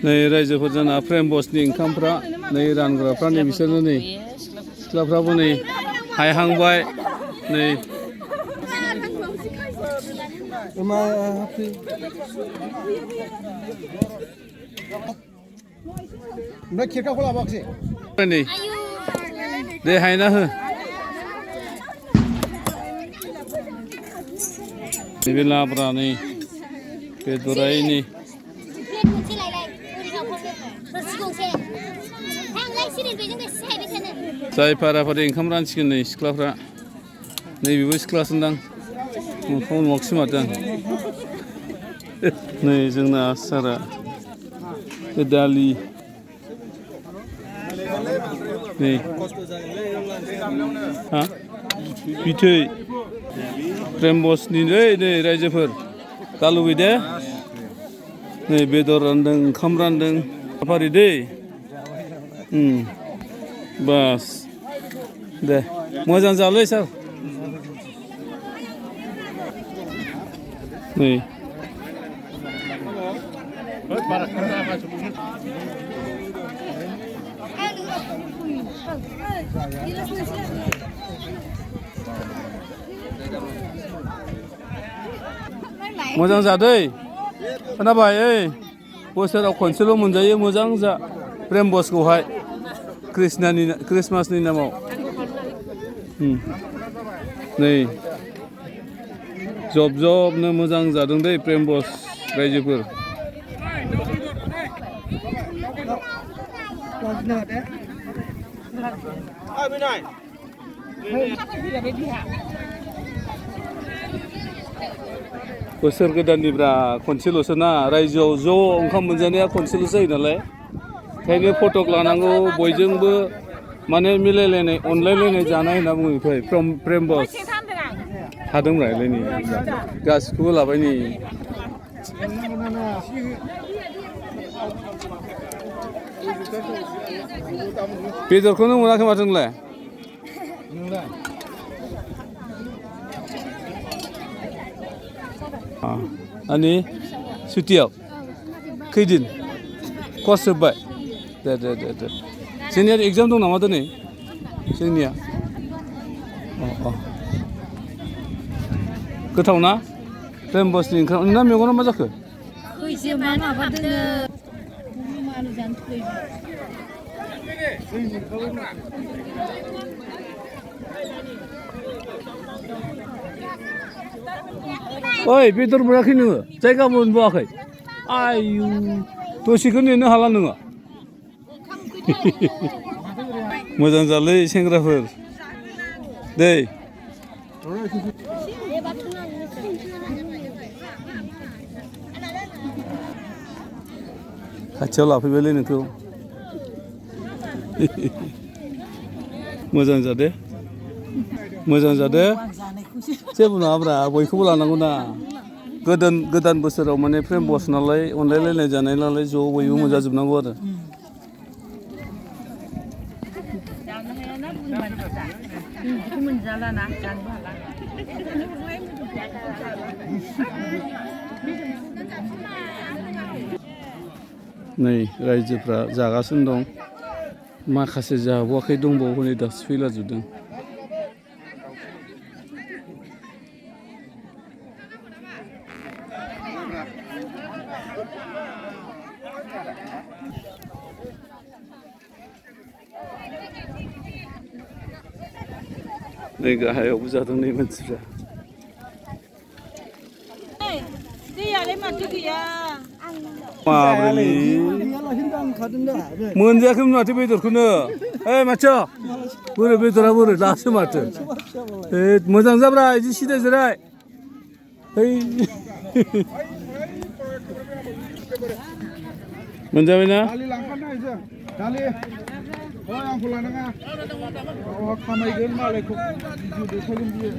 नै रायजोफोर जाना preambosनि ओंखामफ्रा नै रानग्राफ्रा नै बिसोरनो नै सिख्लाफ्राबो नै हायहांबाय नै ओमफ्राय खेरखाखौ लाबोआखिसै नै दे हायना हो नैबे लाब्रा नै बेदराय नै जाय फाराफारि ओंखाम रानसिगोन नै सिख्लाफ्रा नैबेबो सिख्लासोदां मोखाङाव नुवाखिसै माथो आं नै जोंना आसारा बे दालि नै हा बिथै preambosनि नै रायजोफोर गालुबि दे नै बेदर रानदों ओंखाम रानदों फारि दै बास दे मोजां जालै सार नै मोजां जादै खोनाबाय ओइ बोसोराव खनसेल' मोनजायो मोजां जा preambosखौहाय क्रिसमासनि नामाव नै जबनो मोजां जादों दै preambos रायजोफोर बोसोर गोदाननिब्रा खनसेल'सो ना रायजोआव ज' ओंखाम मोनजानाया खनसेल'सो जायो नालाय ओंखायनो फटक लानांगौ बयजोंबो माने मिलायलायनाय अनलायलायनाय जानाय होनना बुङो बेखौहाय preambos थादोंब्रा नै गासिखौबो लाबाय नै बेदरखौनो मोनाखै माथो नोंलाय आंनि सुटियाव खैदिन कर्स जोब्बाय दे जोंनिया एग्जाम दं नामा दिनै जोंनिया गोथाव ना preambosनि ओंखाम नोंना मेगना मा जाखो ओइ बेदर मोनाखै नोङो जायगा मोनबावाखै आयु दसेखौ नेनो हाला नोङो मोजां जालै सेंग्राफोर दै खाथियाव लाफैबायलै नोंखौ मोजां जादे जेबो नङाब्रा बयखौबो लानांगौ ना गोदान बोसोराव माने preambos नालाय अनलायलायनाय जानाय नालाय ज' बयबो मोनजाजोबनांगौ आरो नै रायजोफ्रा जागासिनो दं माखासे जाबावाखै दंबावो हनै दासो फैलाजोबदों नै गाहायावबो जादों नै मानसिफ्रा मोनजायाखैमोन माथो बेदरखौनो ओइ माथो बोरै बेदरा बोरै दासो माथो मोजां जाब्रा बिदि सिदा जिराय मोनजाबायना आंखौ लानाङा खामायगोन मालायखौ भिडिअ देखायगोन बियो